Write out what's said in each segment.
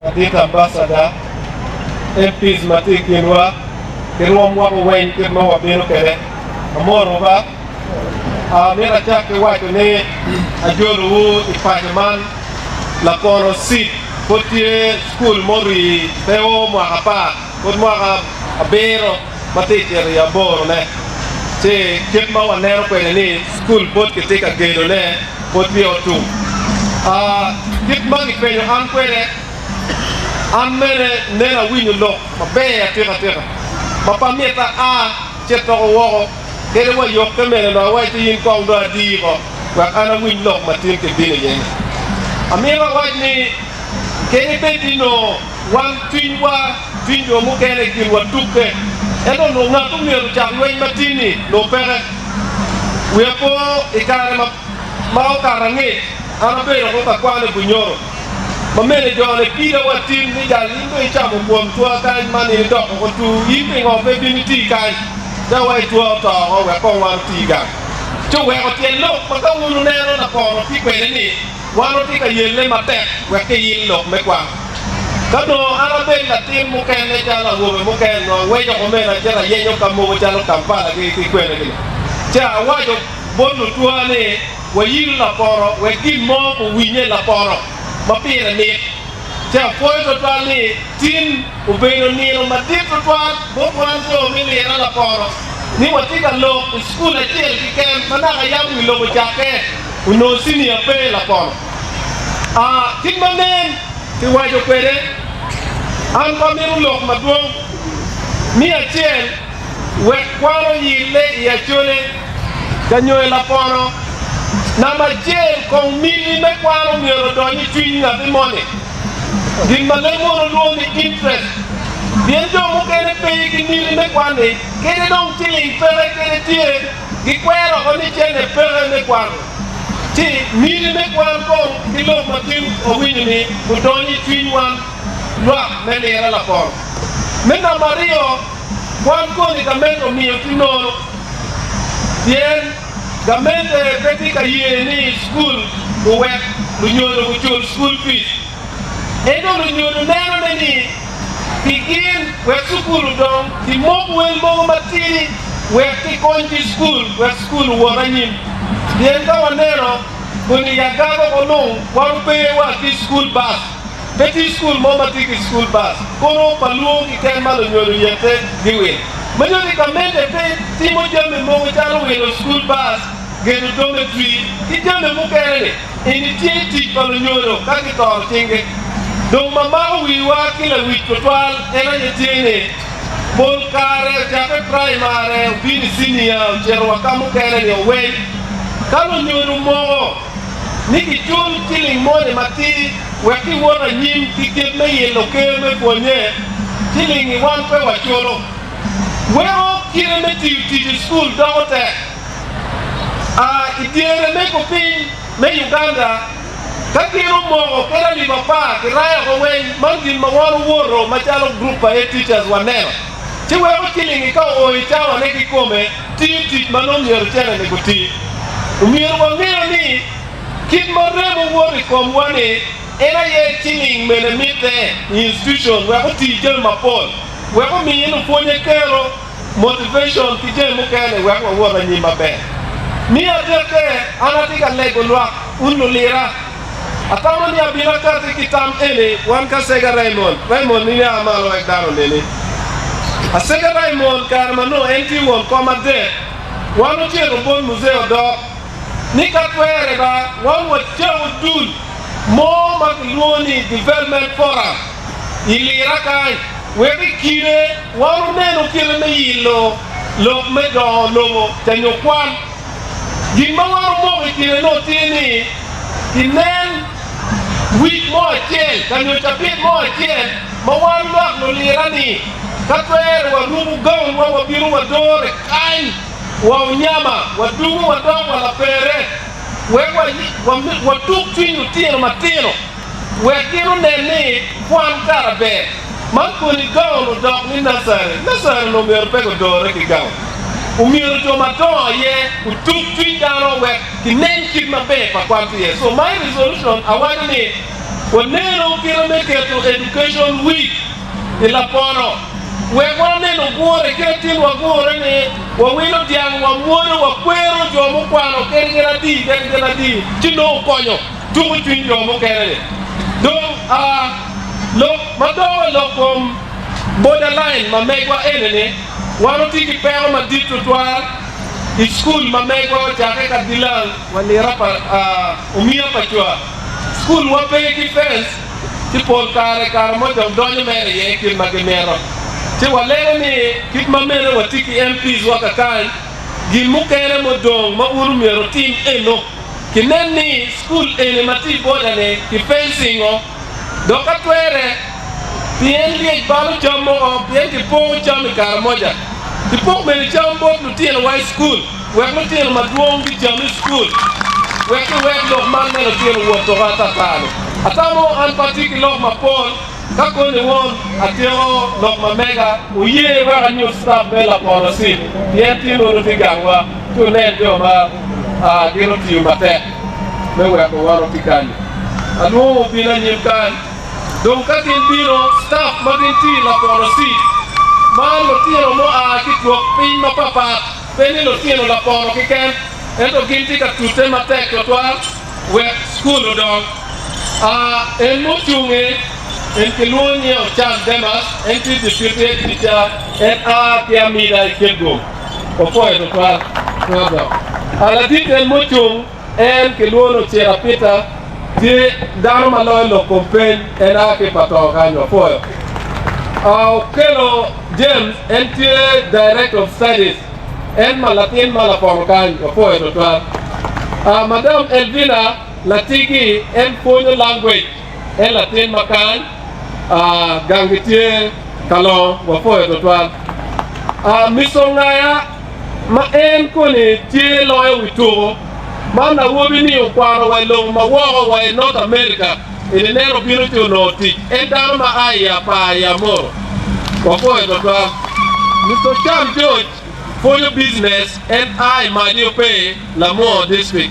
Ladit Ambasada, MPs ma tye i kinwa ki rwom woko weng kit ma wabino kwede. Amoro ba. Amito acak ki waco ni ajolowu i paco man lakono seat pud tye cukul murii pe o mwaka apar pud mwaka abiro ma tye cito i aborone ci kit ma waneno kwede ni cukul pud kitye ka gedone pud peya otum. Kit ma kipenyo an kwede, an mene nen awinyo lok maber atika tika ma pe amita a citoko woko kadi wa yokke mene dong awaci in kong dong adi ko wek an awiny lok ma tin kibino iye-ni. Amito awac ni kadi bed ni nongo wan cwinywa cwiny jo mukene i kinwa tukke, ento onongo ngat omyero ocak lweny matin-ni nongo peke. Wiya po i kare ma okato angec, an abedo ko ka kwan i Bunyoro, ma mene jo-ni pida wa tin ni jal in dong icamo kwon twa kany man in idok oko tu, in pingo pe ibino iti kany? Ci awaco twa oto oko wek kong wan oti gang. Ci oweko tyen lok ma ka wun wuneno lakono tye kwede ni wan watye ka yelle matek wek kiyil lok me kwan. Ka nongo an abed latin mukene calo awobe mukene nongo angweco oko mene acito ayenyo ka mogo calo Kampala ki ki kwene kene. Ci awaco bot lutwa ni wayil laporo wek gin mo owinye laporo ma pire mit. Ci apwoyo twatwal ni tin obedo nino madit twatwal bot wan jo me lira laporo ni watye ka lok i cukul acel keken ma naka yam wi lobo ocakke onongo cinia pe laporo. A Kit ma nen kiwaco kwede, an pe amito lok madwong. Me acel, wek kwan oyille i acole ka nyo i lapono. Namba acel, kong miti me kwan omyero odony i cwiny ngati moni, gin ma leb munu lwongo ni interest. Pien jo mukene pe ki miti me kwan-ni, kadi dong ciling peke kadi tye, gikwero oko ni cente peke me kwan. Ci miti me kwan kong ki lok ma tin wawinyo ni odonyo i cwiny wan lwak me lira laporo. Me namba aryo, kwan koni gamente omiyo ki nono pien gamente pe tye ka ye ni cukul owek lunyodo gucul cukul fic. Ento lunyodo neno ne ni pi gin wek cukul odong kimok wel mogo matidi wek kikony ki cukul wek cukul owot anyim. Pien ka waneno koni i agako ko nong wan pe wa ki cukul bus. Pe tye cukul mo ma tye ki cukul bus kono pa lwongo kiken ma lunyodo yete giwil. Ma nyuto ni gamente pe timo jami mogo calo wilo cukul bus, gedo dormitory ki jami mukene ni. Eni tye tic pa lunyodo ka gitoro cinggi. Dong ma mako wiwa ki lawic tutwal en aye tye ni, pol kare ocakke praimare obino i cinia ocito wa ka mukene ni oweng. Ka lunyodo moko ni gicul ciling moni matir wek giwot anyim ki kit me yilo ker me pwonye, cilingi wan pe waculo. Weko kite me tiyo tic i cukul doko tek. A I dyere me kupiny me Uganda, ka gin omoko kadi alip apar kirayo oko weng, man gin ma wan owoto macalo gurup pa head teachers waneno, ci weko cilingi ka oo i cawa ne kikome tiyo tic ma nongo myero cene ni guti. Omyero wangeyo ni kit ma remo woto i komwa ni en aye ciling mene mitte i institution wek oti jami mapol, wek omi lupwonye kero. Motivation ki jami mukene wek wawot anyim maber. Me adekke, an atye ka lego lwak un lulira. Atamo ni abino akati ki tam eni wan ki Asega Raymond. Raymond in ia malo wek dano oneni. Asega Raymond kare ma nongo en tye won kom adek, wan ocito bot Muzee Odok ni ka twere ba wan wacako dul mo ma kilwongo ni Development Forum. I lira kany, wek i kine wan onenu kite me yilo lok me dongo lobo ca nyo kwan. Gin ma wan omoko i kine nongo tye ni kinen wic mo acel ka nyo cabit mo acel ma wan lwak lulira ni ka twere waruku gaun wa wabino wadore kany wa onyama wadugo wadok wa lapere wek watuk cwiny lutino matino. Wek gin onen ni kwan kara ber. Man koni gaun odok ni nursery. Nursery onongo myero pe gudore ki gaun. Omyero jo madongo aye otuk cwiny dano wek kinen kit maber pa kwan tye iye. So my resolution awaco ni. Waneno kite me keto Education Week i lapono wek waneno gure kit tin wagure ni wawilo dyang wamwodo wakwero jo mukwano kadi gin adi kadi gin adi ci nongo okonyo tuko cwiny jo mukene ni. Dong lok ma doko i lok kom border line ma megwa eni ni wan watye ki peko madit tutwal i cukul ma megwa ocake ka Dilang wa lira pa omiya pa cwa. Cukul wa pe ki fence ci pol kare kare mo dong donyo mere iye kit ma gimito. Ci walego ni kit ma mene watye ki MPs wa kakany gin mukene mudong ma un omyero wutim eno. Kinen ni cukul eni ma tye i boda ni ki fencingo dok ka twere pien lyec balo cam moko pien kipoko cam i kare moja. Kipok bene cam bot lutino wa i cukul wek lutino madwong gicam i cukul wek kiwek lok man me lutino wot toko atata-ni. Atamo an pe atye ki lok mapol. Ka koni won atyeko lok ma mega, wuye wek anyut citap me laporo cik, pien tin wun wutye gangwa, ci wunen jo ma gin otiyo matek me weko wan wutye kany. Alwongo wubin anyim kany. Dong ka gin bino, citap ma gin tiyo i laporo cik man lutino mua ki twok piny mapatpat, pe ni lutino laporo keken, ento gin tye ka tute matek twatwal. Wek cukul odong. A En mucungi, en kilwongo nyinge Ocam Demas, en tye deputy head teacher, en a ki Amida i Kitgum. Wapwoyo tutwal. Twero dok. A Ladit en mucung, en kilwongo ni Ocira Peter, tye dano ma loyo lok kom peny, en a ki Pato kany. Wapwoyo. A Okello James, en tye director of studies. En ma latin ma lapono kany, wapwoyo tutwal. Ah, Madam Elvina Latigi en pwonyo language, en latin ma kany, ah, gangi tye Kalongo, wapwoyo tutwal. Ah, Mister Ongaya ma en koni tye loyo wi tuko, man awobi ni okwano wa i lobo ma woko wa i North America, eni neno obino ci onongo tic, en dano ma a i Apar i Amuru. Wapwoyo tutwal. Mister Cam George pwonyo business en a i Madi Ope, Lamwor District.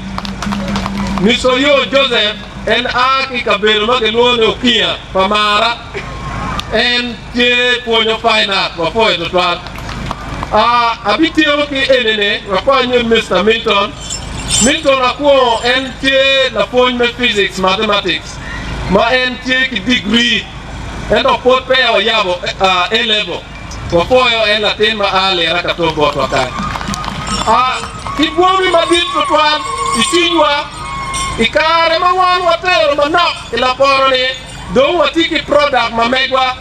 Mister Oyoo Joseph en a ki i kabedo ma kilwongo ni Okiya pa Mara, en tye pwonyo fine art. Wapwoyo tutwal. A Abityeko ki enini wek kong anyut Mister Milton. Milton Akwongo en tye lapwony me physics mathematics ma en tye ki degree ento pwod peya oyabo A-level. Wapwoyo en latin ma a lira ka tok botwa kany. A Ki bwomi madit tutwal i cwinywa, i kare ma wan watero manok i laporo-ni, dong watye ki product ma megwa.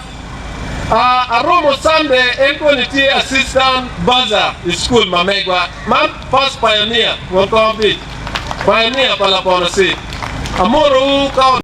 A Aromo Sunday en koni tye assistant bursar i cukul ma megwa. Man first pioneer, won kom abic, pioneer pa lapono cik. Amotowu ka.